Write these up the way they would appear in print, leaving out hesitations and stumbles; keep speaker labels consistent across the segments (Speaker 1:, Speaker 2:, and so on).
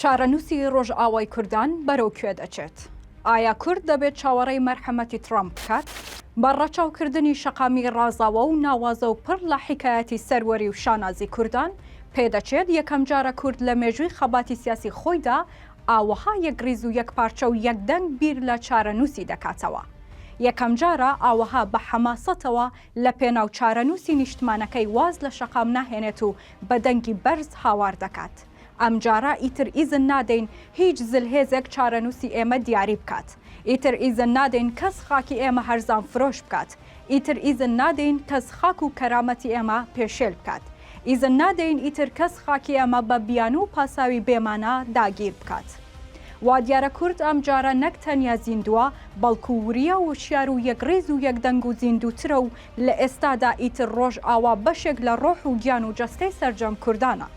Speaker 1: چارەنووسی ڕۆژئاوای کوردان بەرەو کوێ دەچێت؟ ئایا کورد دەبێت چاوەڕێی مەرحەمەتی تڕەمپ بکات؟ بە ڕەچاوکردنی شەقامی ڕازاوە و ناوازە و پڕ لە حیکایەتی سەروەری و شانازی کوردان، پێدەچێت یەکەمجارە کورد لە مێژووی خەباتی سیاسی خۆیدا ئاوەها یەکڕیز و یەکپارچە و یەکدەنگ بیر لە چارەنووسی دەکاتەوە. یەکەمجارە ئاوەها بە حەماسەتەوە لە پێناو چارەنووسی نیشتمانەکەی واز لە شەقام ناهێنێت و بە دەنگی بەرز هاوار دەکات. ئەمجارە ئیتر ئیزن نادەین هیچ زلهێزێک چارەنووسی ئێمە دیاری بکات. ئیتر ئیزن نادەین کەس خاکی ئێمە هەرزان فرۆش بکات. ئیتر ئیزن نادەین کەس خاک و کەرامەتی ئێمە پێشێل بکات. ئیزن نادەین ئیتر کەس خاکی ئێمە بە بیانوو و پاساوی بێ مانا داگیر بکات. وا دیارە کورد ئەمجارە نەک تەنیا زیندووە، بەڵکو وریا و وشیار و یەکڕیز و یەکدەنگ و زیندووترە و لە ئێستادا ئیتر ڕۆژئاوا بەشێک لە ڕۆح و گیان و جەستەی سەرجەم کوردانە.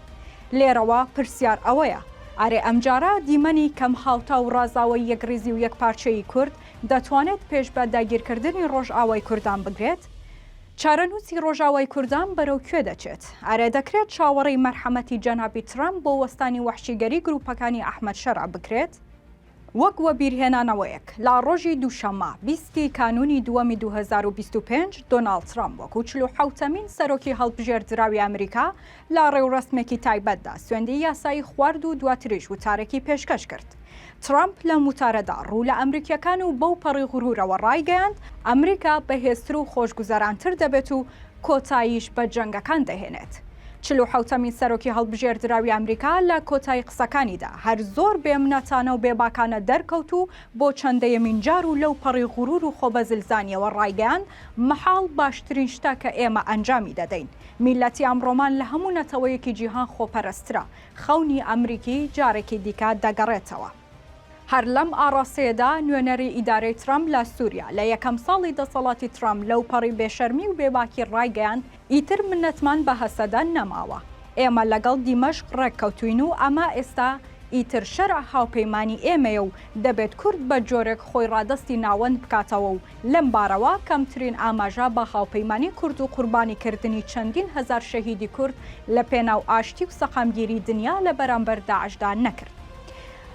Speaker 1: لێرەوە پرسیار ئەوەیە، ئەرێ ئەمجارە دیمەنی کەم هاوتا و ڕازاوەی یەکڕیزی و یەکپارچەیی کورد دەتوانێت پێش بە داگیرکردنی ڕۆژئاوای کوردان بگرێت؟ چارەنووسی ڕۆژاوای کوردان بەرەو کوێ دەچێت؟ ئەرێ دەکرێت چاوەڕێی مەرحەمەتی جەنابی ترەمپ بۆ وەستانی وەحشیگەری گروپەکانی ئەحمەد شەرع بکرێت؟ وەک وەبیرهێنانەوەیەک، لە ڕۆژی دووشەممە، 20 ی کانوونی دووەمی 2025، دۆناڵد ترەمپ وەکو چلوحەوتەمین سەرۆکی هەڵبژێردراوی ئەمریکا لە ڕێوڕەسمێکی تایبەتدا سوێندی یاسایی خوارد و دواتریش وتارێکی پێشکەش کرد. ترەمپ لەم وتارەدا ڕوو لە ئەمریکییەکان و بەو پەڕی غرورەوە ڕایگەیاند، ئەمریکا بەهێزتر و خۆشگوزەرانتر دەبێت و کۆتاییش بە جەنگەکان دەهێنێت. چلوحەوتەمین سەرۆکی هەڵبژێردراوی ئەمریکا لە کۆتایی قسەکانیدا هەر زۆر بێمنەتانە و بێباکانە دەرکەوت و بۆ چەندەیەمین جار و لەو پەڕی غرور و خۆبەزلزانییەوە ڕایگەیاند، مەحاڵ باشترین شتە کە ئێمە ئەنجامی دەدەین. میللەتی ئەمڕۆمان لە هەموو نەتەوەیەکی جیهان خۆپەرستترە. خەونی ئەمریکی جارێکی دیکە دەگەڕێتەوە. هەر لەم ئاڕاستەیەدا نوێنەری ئیدارەی ترەمپ لە سوریا لە یەکەم ساڵی دەسەڵاتی ترەمپ لەوپەڕی بێشەرمی و بێباکی ڕایگەیاند ئیتر منەتمان بە هەسەدە نەماوە. ئێمە لەگەڵ دیمەشق ڕێککەوتوین و ئەمە ئێستا ئیتر شەرع هاوپەیمانی ئێمەیە و دەبێت کورد بە جۆرێک خۆی ڕادەستی ناوەند بکاتەوە و لەم بارەوە کەمترین ئاماژە بە هاوپەیمانی کورد و قوربانی کردنی چەندین هەزار شەهیدی کورد لە پێناو ئاشتی و سەقامگیری دنیا لە بەرامبەر داعشدا نەکرد.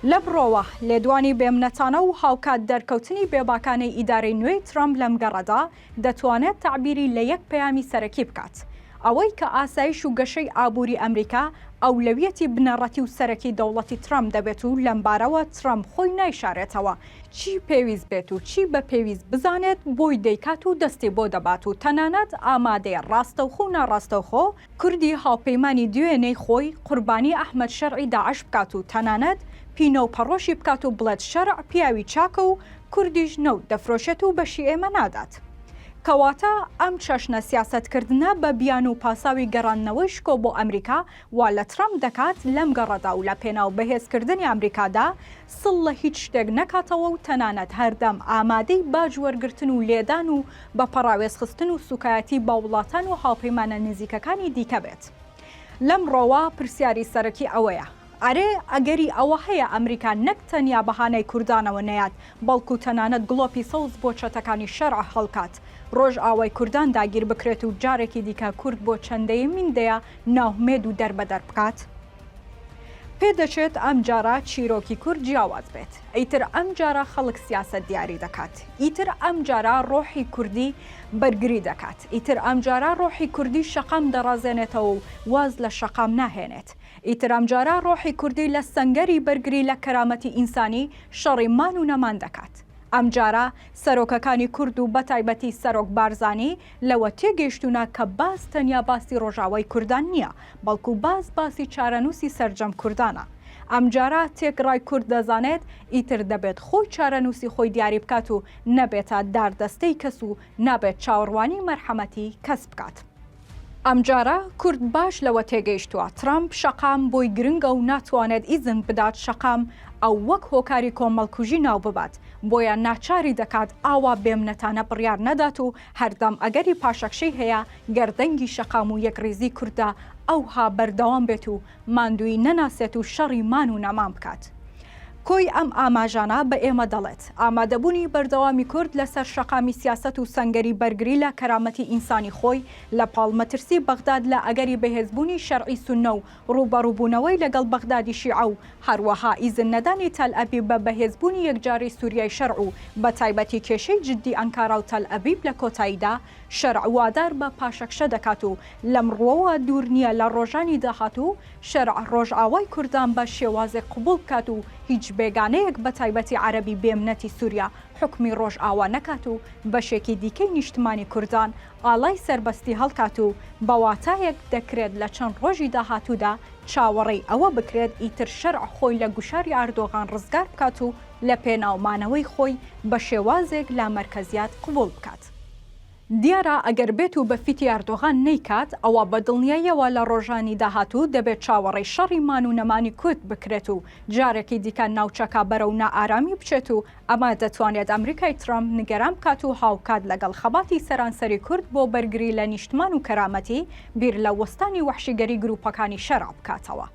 Speaker 1: لەمڕۆوە لێدوانی بێمنەتانە و هاوکات دەرکەوتنی بێباکانەی ئیدارەی نوێی ترەمپ لەم گەڕەدا دەتوانێت تەعبیری لە یەک پەیامی سەرەکی بکات، ئەوەی کە ئاسایش و گەشەی ئابووری ئەمریکا ئەولەویەتی بنەڕەتی و سەرەکی دەوڵەتی ترەمپ دەبێت و لەمبارەوە ترەمپ خۆی نایشارێتەوە، چی پێویست بێت و چی بە پێویست بزانێت بۆی دەیکات و دەستی بۆ دەبات و تەنانەت ئامادەیە ڕاستەوخۆ و ناڕاستەوخۆ کوردی هاوپەیمانی دوێنێی خۆی قوربانی ئەحمەد شەرعی داعش بکات و تەنانەت پینە و پەڕۆشی بکات و بڵێت شەرع پیاوی چاکە و کوردیش نەوت دەفرۆشێت و بەشی ئێمە نادات. کەواتە ئەم چەشنە سیاسەتکردنە بە بیانوو و پاساوی گەڕاندنەوەی شکۆ بۆ ئەمریکا وا لە ترەمپ دەکات لەم گەڕەدا و لە پێناو بەهێزکردنی ئەمریکادا سڵ لە هیچ شتێک نەکاتەوە و تەنانەت هەردەم ئامادەی باج وەرگرتن و لێدان و بە پەڕاوێزخستن و سوکایەتی بە وڵاتان و هاوپەیمانە نزیکەکانی دیکە بێت. لەمڕۆوە پرسیاری سەرەکی ئەوەیە، ئەرێ ئەگەری ئەوە هەیە ئەمریکا نەک تەنیا بە هانای کوردانەوە نەیات، بەڵکو تەنانەت گڵۆپی سەوز بۆ چەتەکانی شەرع هەڵکات، ڕۆژئاوای کوردان داگیر بکرێت و جارێکی دیکە کورد بۆ چەندەیەمین دەیە ناهومێد و دەربەدەر بکات؟ پێدەچێت ئەمجارە چیرۆکی کورد جیاواز بێت. ئیتر ئەمجارە خەڵک سیاسەت دیاری دەکات. ئیتر ئەمجارە ڕۆحی کوردی بەرگری دەکات. ئیتر ئەمجارە ڕۆحی کوردی شەقام دەڕازێنێتەوە و واز لە شەقام ناهێنێت. ئیتر ئەمجارە ڕۆحی کوردی لە سەنگەری بەرگری لە کەرامەتی ئینسانی شەڕی مان و نەمان دەکات. ئەمجارە سەرۆکەکانی کورد و بەتایبەتی سەرۆک بارزانی لەوە تێگەیشتوونە کە باس تەنیا باسی ڕۆژاوای کوردان نییە، بەڵکو باس باسی چارەنووسی سەرجەم کوردانە. ئەمجارە تێکڕای کورد دەزانێت ئیتر دەبێت خۆی چارەنووسی خۆی دیاری بکات و نەبێتە داردەستەی کەس و نابێت چاوەڕوانی مەرحەمەتی کەس بکات. ئەمجارە کورد باش لەوە تێگەیشتووە ترەمپ شەقام بۆی گرنگە و ناتوانێت ئیزن بدات شەقام ئەو وەک هۆکاری کۆمەڵکوژی ناوببات، بۆیە ناچاری دەکات ئاوا بێمنەتانە بڕیار نەدات و هەردەم ئەگەری پاشەکشەی هەیە گەر دەنگی شەقام و یەکڕیزی کورددا ئەوها بەردەوام بێت و ماندوویی نەناسێت و شەڕی مان و نەمان بکات. کۆی ئەم ئاماژانە بە ئێمە دەڵێت، ئامادەبوونی بەردەوامی کورد لەسەر شەقامی سیاسەت و سەنگەری بەرگری لە کەرامەتی ئینسانی خۆی لە پاڵ مەترسی بەغداد لە ئەگەری بەهێزبوونی شەرعی سوننە و ڕووبەڕووبوونەوەی لەگەڵ بەغدادی شیعە و هەروەها ئیزن نەدانی تەلئەبیب بە بەهێزبوونی یەکجاری سوریای شەرع و بەتایبەتی کێشەی جددی ئەنکارا و تەلئەبیب لە کۆتاییدا شەرع وادار بە پاشەکشە دەکات و لەم ڕووەوە دوور نییە لە ڕۆژانی داهاتوو شەرع ڕۆژئاوای کوردان بە شێوازێک قبوڵ بکات و هیچ بێگانەیەک بەتایبەتی عەرەبی بێمنەتی سوریا حوکمی ڕۆژئاوا نەکات و بەشێکی دیکەی نیشتمانی کوردان ئاڵای سەربەستی هەڵکات و بە واتایەک دەکرێت لە چەند ڕۆژی داهاتوودا چاوەڕێی ئەوە بکرێت ئیتر شەرع خۆی لە گوشاری ئاردۆغان ڕزگار بکات و لە پێناو مانەوەی خۆی بە شێوازێک لامەرکەزیات قبوڵ بکات. دیارە ئەگەر بێت و بە فیتی ئەردۆغان نەیکات، ئەوا بە دڵنیاییەوە لە ڕۆژانی داهاتوو دەبێت چاوەڕێی شەڕی مان و نەمانی کورد بکرێت و جارێکی دیکە ناوچەکە بەرەو نائارامی بچێت و ئەمە دەتوانێت ئەمریکای ترەمپ نیگەران بکات و هاوکات لەگەڵ خەباتی سەرانسەری کورد بۆ بەرگری لە نیشتمان و کەرامەتی، بیر لە وەستانی وەحشیگەری گروپەکانی شەرع بکاتەوە.